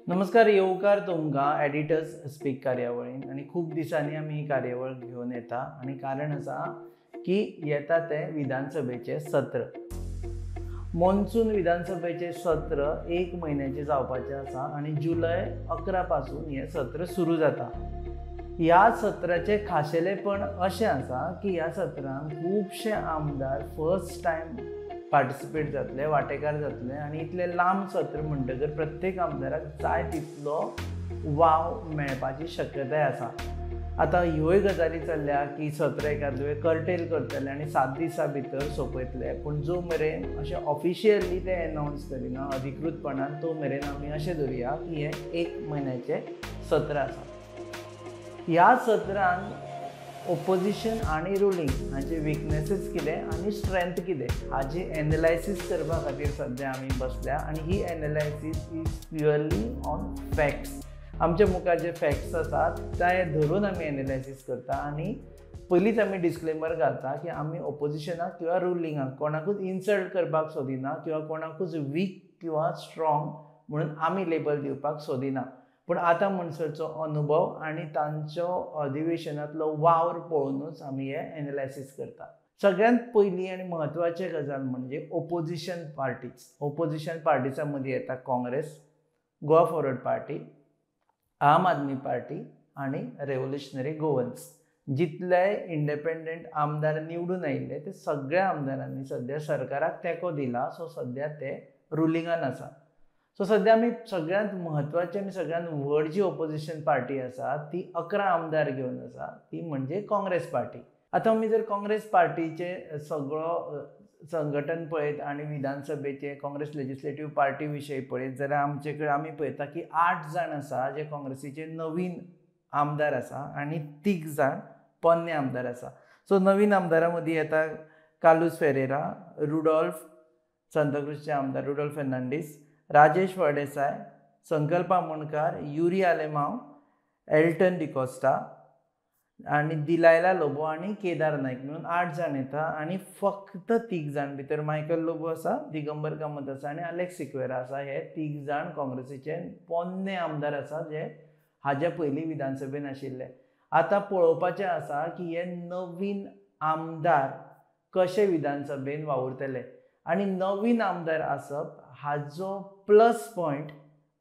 नमस्कार, येवकार तुमकां एडिटर्स स्पीक कार्यावळीन. आनी खूब दिसांनी आमी ही कार्यावळ घेवन येता आनी कारण आसा की येता तें विधानसभेचें सत्र. मॉन्सून विधानसभेचें सत्र एक म्हयन्याचें जावपाचें आसा आनी जुलय 11 पासून हें सत्र सुरू जाता. ह्या सत्राचें खाशेलेपण अशें आसा की ह्या सत्रान खुबशे आमदार फर्स्ट टायम पार्टिसिपेट जातले, वांटेकार जातले आनी इतलें लांब सत्र म्हणटकर प्रत्येक आमदाराक जाय तितलो वाव मेळपाची शक्यताय आसा. आतां ह्योय गजाली चल्ल्या की सत्र एकादे कर्टेल करतले आनी 7 दिसां भितर सोंपयतले, पूण जो मेरेन अशें ऑफिशियली ते एनावन्स करिना अधिकृतपणान तो मेरेन आमी अशें धरुया की हें एक म्हयन्याचें सत्र आसा. ह्या सत्रान ओपोजिशन आनी रुलींग हांचे विकनेसीस कितें आनी स्ट्रेंथ कितें हाजी एनालायसीस करपा खातीर सद्या आमी बसल्या आनी ही analysis is purely on facts. आमच्या मुखार जे फॅक्ट्स आसात ते धरून आमी एनालायसीस करता आनी पयलींच आमी डिस्क्लेमर घालता की आमी ओपोजिशनाक किंवा रुलिंगाक कोणाकूच इन्सल्ट करपाक सोदिना किंवा कोणाकूच वीक किंवा स्ट्रॉंग म्हणून आमी लेबल दिवपाक सोदिना. पूण आतां म्हणसरचो अनुभव आनी तांचो अधिवेशनांतलो वावर पळोवनूच आमी हें एनालायसीस करता. सगळ्यांत पयली आनी म्हत्वाची गजाल म्हणजे ओपोजिशन पार्टीज. ओपोजिशन पार्टीजां मदीं येता काँग्रेस, गोवा फॉरवर्ड पार्टी, आम आदमी पार्टी आनी रेव्होल्युशनरी गोवन्स. जितले इंडिपेंडंट आमदार निवडून आयिल्ले ते सगळ्या आमदारांनी सद्या सरकाराक तेंको दिला, सो सद्या ते रुलिंगान आसा. सो सद्या आमी सगळ्यांत म्हत्वाची आनी सगळ्यांत व्हड जी ओपोजिशन पार्टी आसा ती 11 आमदार घेवन आसा, ती म्हणजे काँग्रेस पार्टी. आतां आमी जर काँग्रेस पार्टीचें सगळो संघटन पळयत आनी विधानसभेचे काँग्रेस लेजिस्लेटीव पार्टी विशयी पळयत जाल्यार आमचे कडेन आमी पळयता की 8 जाण आसा जे काँग्रेसीचे नवीन आमदार आसा आनी 3 जाण पोन्ने आमदार आसा. सो नवीन आमदारां मदीं येता कार्लुस फेरेरा, रुडोल्फ सांताक्रूजचे आमदार रुडोल्फ फेर्नांडीस, राजेश फळदेसाय, संकल्प आमोणकार, युरी आलेमांव, एल्टन डिकोस्टा आनी दिलायला लोबो आनी केदार नायक म्हणून 8 जाण येता आनी फक्त 3 जाण भितर मायकल लोबो आसा, दिगंबर कामत आसा आनी आलेक्स सिक्वेरा आसा. हे 3 जाण काँग्रेसीचे पोन्ने आमदार आसा जे हाज्या पयलीं विधानसभेन आशिल्ले. आतां पळोवपाचें आसा की हे नवीन आमदार कशे विधानसभेन वावुरतले आनी नवीन आमदार आसप हाजो प्लस पॉयंट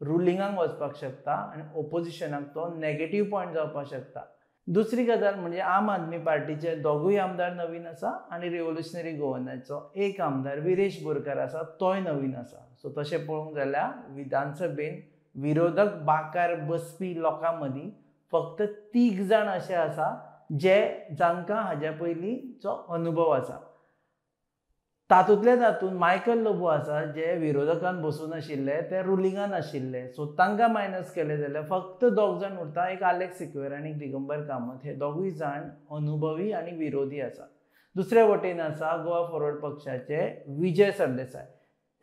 रुलिंगाक वचपाक शकता आनी ओपोजिशनाक तो नेगेटीव पॉयंट जावपाक शकता. दुसरी गजाल म्हणजे आम आदमी पार्टीचे 2 आमदार नवीन आसा आनी रेव्होल्युशनरी गोवनाचो एक आमदार विरेश बोरकार आसा, तोय नवीन आसा. सो तशें पळोवंक जाल्यार विधानसभेन विरोधक बाकार बसपी लोकां मदीं फक्त 3 जाण अशे आसा जे जांकां हाज्या पयलींचो अनुभव आसा. तातूंतल्या तातूंत मायकल लोबो आसा जे विरोधकान बसून आशिल्ले, ते रुलिंगान आशिल्ले, सो तांकां मायनस केले जाल्यार फक्त 2 जाण उरता, एक आलेक्स सिक्वेरा आनी दिगंबर कामत. हे 2 जाण अनुभवी आनी विरोधी आसा. दुसरे वटेन आसा गोवा फॉरवर्ड पक्षाचे विजय सरदेसाय,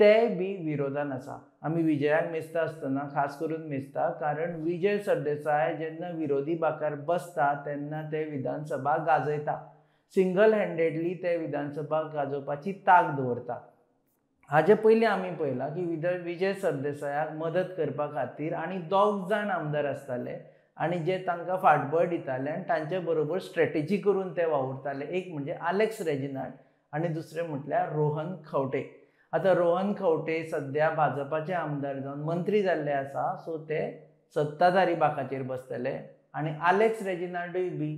ते बी विरोधान आसा. आमी विजयाक मेजता आसतना खास करून मेजता कारण विजय सरदेसाय जेन्ना विरोधी बाकार बसता तेन्ना ते विधानसभा गाजयता, सिंगल हँडेडली ते विधानसभा गाजोवपाची ताक दवरता. हाजे पयलीं आमी पळयलां की विजय सरदेसायाक मदत करपा खातीर आनी 2 जाण आमदार आसताले आनी जे तांकां फाटबळ दिताले आनी तांचे बरोबर स्ट्रेटेजी करून ते वावुरताले. एक म्हणजे आलेक्स रेजिनाल्ड आनी दुसरें म्हटल्यार रोहन खंवटे. आतां रोहन खंवटे सद्या भाजपाचे आमदार जावन मंत्री जाल्ले आसा, सो ते सत्ताधारी बाकाचेर बसतले आनी आलेक्स रेजिनाल्डूय बी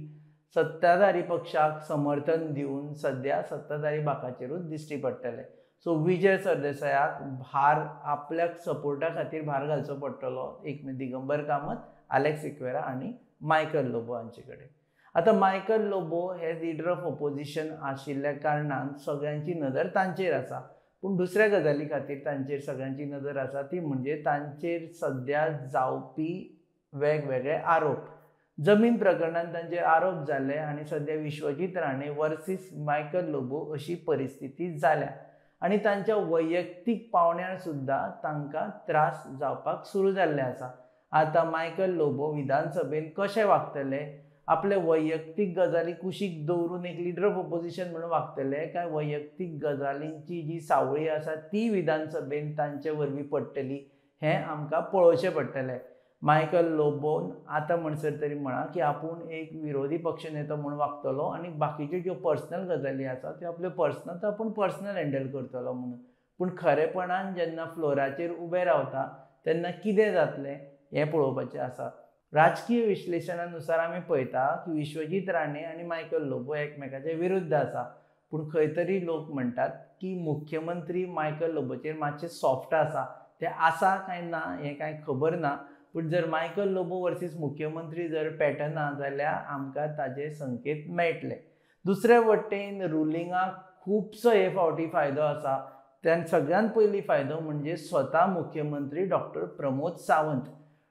सत्ताधारी पक्षाक समर्थन दिवन सद्या सत्ताधारी बाकाचेरूच दिश्टी पडटले. सो विजय सरदेसायाक भार आपल्याक सपोर्टा खातीर भार घालचो पडटलो, एक दिगंबर कामत, आलेक्स सिक्वेरा आनी मायकल लोबो हांचे कडेन. आतां मायकल लोबो हे लिडर ऑफ ओपोजिशन आशिल्ल्या कारणान सगळ्यांची नदर तांचेर आसा, पूण दुसऱ्या गजाली खातीर तांचेर सगळ्यांची नदर आसा ती म्हणजे तांचेर सद्या जावपी वेगवेगळे आरोप. जमीन प्रकरणान तांचेर आरोप जाले आनी सद्या विश्वजीत राणे वर्सीस मायकल लोबो अशी परिस्थिती जाल्या आनी तांच्या वैयक्तीक पावंड्यार सुद्दां तांकां त्रास जावपाक सुरू जाल्ले आसा. आतां मायकल लोबो विधानसभेन कशे वागतले, आपले वैयक्तीक गजाली कुशीक दवरून एक लिडर ऑफ ओपोजिशन म्हणून वागतले काय वैयक्तीक गजालींची जी सावळी आसा ती विधानसभेन तांचे वरवीं पडटली हें आमकां पळोवचें पडटलें. मायकल लोबोन आतां म्हणसर तरी म्हळां की आपूण एक विरोधी पक्ष नेतो म्हूण वागतलो आनी बाकीच्यो ज्यो पर्सनल गजाली आसा त्यो आपल्यो पर्सनल तो आपूण पर्सनल हँडल करतलो म्हणून. पूण खरेपणान जेन्ना फ्लोराचेर उबे रावता तेन्ना कितें जातलें हें पळोवपाचें आसा. राजकीय विश्लेशणानुसार आमी पळयता की विश्वजीत राणे आनी मायकल लोबो एकमेकाचे विरुद्ध आसा, पूण खंय तरी लोक म्हणटात की मुख्यमंत्री मायकल लोबोचेर मातशें सॉफ्ट आसा. तें आसा काय ना हें कांय खबर ना, पूण जर मायकल लोबो वर्सीस मुख्यमंत्री जर पेटना जाल्यार आमकां ताजे संकेत मेळटले. दुसरे वटेन रुलिंगाक खुबसो हे फावटी फायदो आसा. त्यान सगळ्यांत पयलीं फायदो म्हणजे स्वता मुख्यमंत्री डॉक्टर प्रमोद सावंत.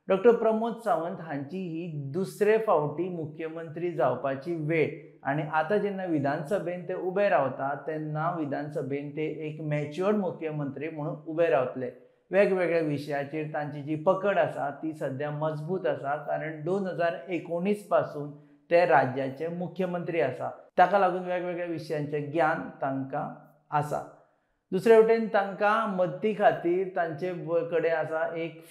डॉक्टर प्रमोद सावंत हांची ही दुसरे फावटी मुख्यमंत्री जावपाची वेळ आनी आतां जेन्ना विधानसभेन ते उबे रावता तेन्ना विधानसभेन ते एक मॅच्युअर्ड मुख्यमंत्री म्हणून उबे रावतले. वेगवेगळ्या विशयाचेर तांची जी पकड आसा ती सद्या मजबूत आसा, कारण 2019 पासून ते राज्याचे मुख्यमंत्री आसा. ताका लागून वेगवेगळ्या विशयांचें ज्ञान तांकां आसा. दुसरे वटेन तांकां मदती खातीर तांचे कडेन आसा एक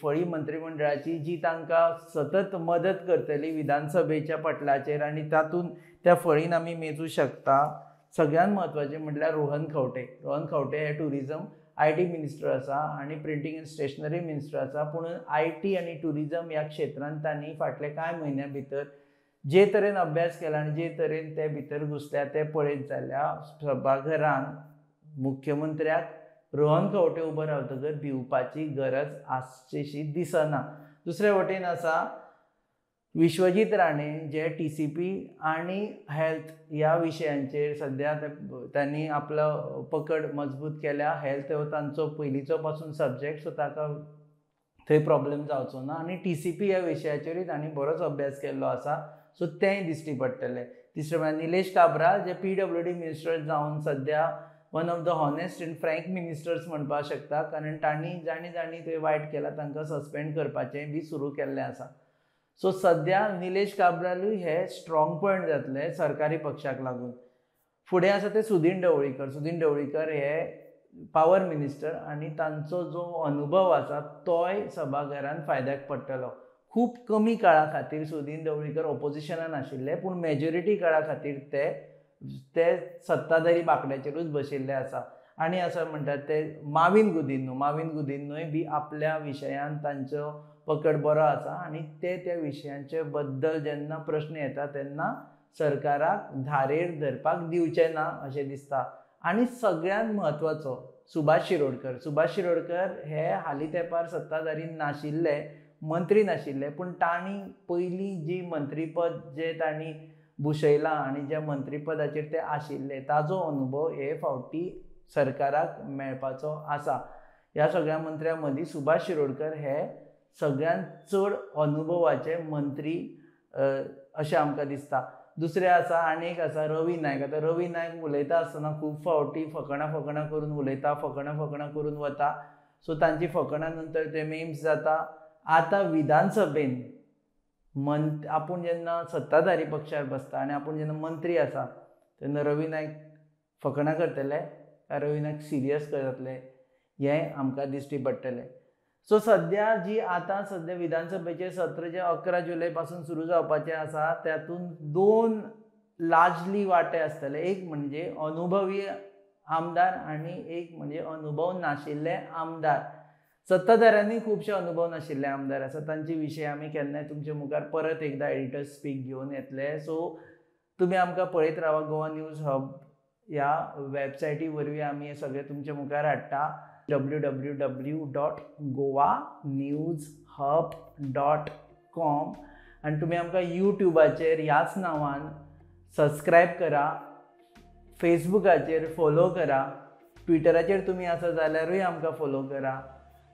फळी मंत्रिमंडळाची जी तांकां सतत मदत करतली विधानसभेच्या पटलाचेर आनी तातूंत त्या फळीन आमी मेजूं शकता. सगळ्यांत म्हत्वाचें म्हटल्यार रोहन खंवटे. रोहन खंवटे हे ट्युरिजम IT minister आसा आनी प्रिंटींग एंड स्टेशनरी मिनिस्टर आसा, पूण IT आनी ट्युरिजम ह्या क्षेत्रांत तांणी फाटले कांय म्हयन्यां भितर जे तरेन अभ्यास केला आनी जे तरेन ते भितर घुसल्या ते पळयत जाल्यार सभाघरान मुख्यमंत्र्याक रोहन खंवटे उबो रावतकर भिवपाची गरज आसचीशी दिसना. दुसरे वटेन आसा विश्वजीत राणे जे TCP आनी हेल्थ ह्या विशयांचेर सद्या तांणी आपलो पकड मजबूत केल्या. हेल्थ हो तांचो पयलींचो पासून सब्जेक्ट, सो ताका थंय प्रॉब्लेम जावचो ना आनी TCP ह्या विशयाचेरूय तांणी बरोच अभ्यास केल्लो आसा, सो तेंय दिश्टी पडटलें. तिसरें म्हळ्यार निलेश काब्राल जे PWD minister जावन सद्या one of the honest and frank ministers म्हणपाक शकता, कारण तांणी जाणी जाणी थंय वायट केला तांकां सस्पेंड करपाचें बी सुरू केल्लें आसा. सो सद्या निलेश काब्रालूय हे स्ट्रॉंग पॉयंट जातले सरकारी पक्षाक लागून. फुडें आसा ते सुदीन ढवळीकर. सुदीन ढवळीकर हे पावर मिनिस्टर आनी तांचो जो अनुभव आसा तोय सभाघरान फायद्याक पडटलो. खूब कमी काळा खातीर सुदीन ढवळीकर ओपोजिशनान आशिल्ले, पूण मेजॉरिटी काळा खातीर ते सत्ताधारी बांकड्याचेरूच बशिल्ले आसा. आनी आसा म्हणटात ते माविन गुदिन्हो. माविन गुदिन्होय बी आपल्या विशयान तांचो पकड बरो आसा आनी ते त्या विशयांचे बद्दल जेन्ना प्रश्न येता तेन्ना सरकाराक धारेर धरपाक दिवचें ना अशें दिसता. आनी सगळ्यांत म्हत्वाचो सुभाष शिरोडकर. सुभाष शिरोडकर हे हालीं तेंपार सत्ताधारी नाशिल्ले, मंत्री नाशिल्ले, पूण तांणी पयलीं जी मंत्रीपद जे तांणी भुशयलां आनी ज्या मंत्रीपदाचेर ते आशिल्ले ताजो अनुभव हे फावटी सरकाराक मेळपाचो आसा. ह्या सगळ्या मंत्र्यां मदीं सुभाष शिरोडकर हे सगळ्यांत चड अनुभवाचे मंत्री अशें आमकां दिसता. दुसरें आसा आनी एक आसा रवी नायक. आतां रवी नायक उलयता आसतना खूब फावटी फकाणां फकाणां करून उलयता, फकाणां फकाणां करून वता, सो तांची फकाणां नंतर ते मेम्स जाता. आतां विधानसभेन आपूण जेन्ना सत्ताधारी पक्षार बसता आनी आपूण जेन्ना मंत्री आसा तेन्ना रवी नायक फकाणां करतले काय रवी नायक सिरियस जातले हें आमकां दिश्टी पडटलें. सो सद्या जी आतां सद्या विधानसभेचें सत्र जें 11 जुलय पासून सुरू जावपाचें आसा तातूंत दोन लार्जली वांटे आसतले. एक म्हणजे अनुभवी आमदार आनी एक म्हणजे अनुभव नाशिल्ले आमदार. सत्ताधाऱ्यांनी खुबशे अनुभव नाशिल्ले आमदार आसा, तांचे विशय आमी केन्नाय तुमचे मुखार परत एकदां एडिटर्स स्पीक घेवन येतले. सो तुमी आमकां पळयत रावा. गोवा न्यूज हब ह्या वेबसायटी वरवीं आमी हें सगळें तुमचे मुखार हाडटा. www.goanewshub.com आनी तुमी आमकां यूट्यूबाचेर ह्याच नांवान सबस्क्रायब करा, फेसबुकाचेर फोलो करा, ट्विटराचेर तुमी आसा जाल्यारूय आमकां फोलो करा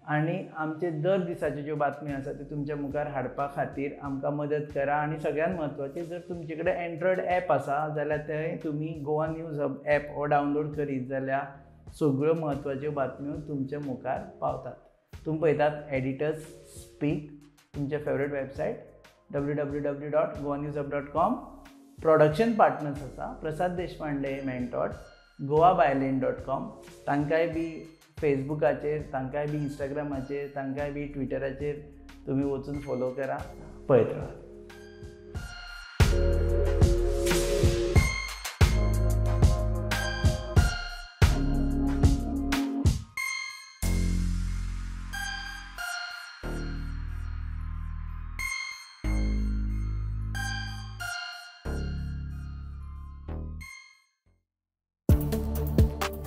आनी आमचे दर दिसाच्यो ज्यो बातम्यो आसा त्यो तुमच्या मुखार हाडपा खातीर आमकां मदत करा. आनी सगळ्यांत म्हत्वाचें, जर तुमचे कडेन एन्ड्रॉयड एप आसा जाल्यार तें तुमी गोवा न्यूज हब एप हो डावनलोड करीत जाल्यार सगळ्यो म्हत्वाच्यो बातम्यो तुमच्या मुखार पावतात. तुमी पळयतात एडिटर्स स्पीक, तुमचे favourite website www.goanewshub.com. Production partners आसा प्रसाद देशपांडे मेंटॉट, goabyline.com. तांकांय बी फेसबुकाचेर, तांकांय बी इंस्टाग्रामाचेर, तांकांय बी ट्विटराचेर तुमी वचून फॉलो करा. पळयत रावात.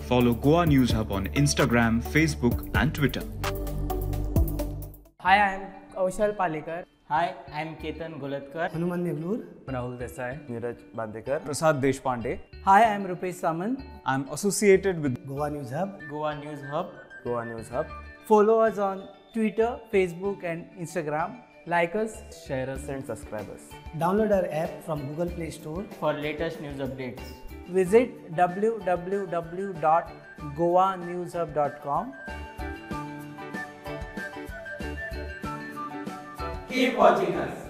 Follow Goa News Hub on Instagram, Facebook and Twitter. Hi, I am Kaushal Palekar. Hi, I am Ketan Golatkar. Hanuman Nevlur. Rahul Desai. Neeraj Bandekar. Prasad Deshpande. Hi, I am Rupesh Samant. I am associated with Goa News Hub. Goa News Hub. Goa News Hub. Follow us on Twitter, Facebook and Instagram. Like us, share us and subscribe us. Download our app from Google Play Store for latest news updates. Visit www.goanewshub.com. Keep watching us.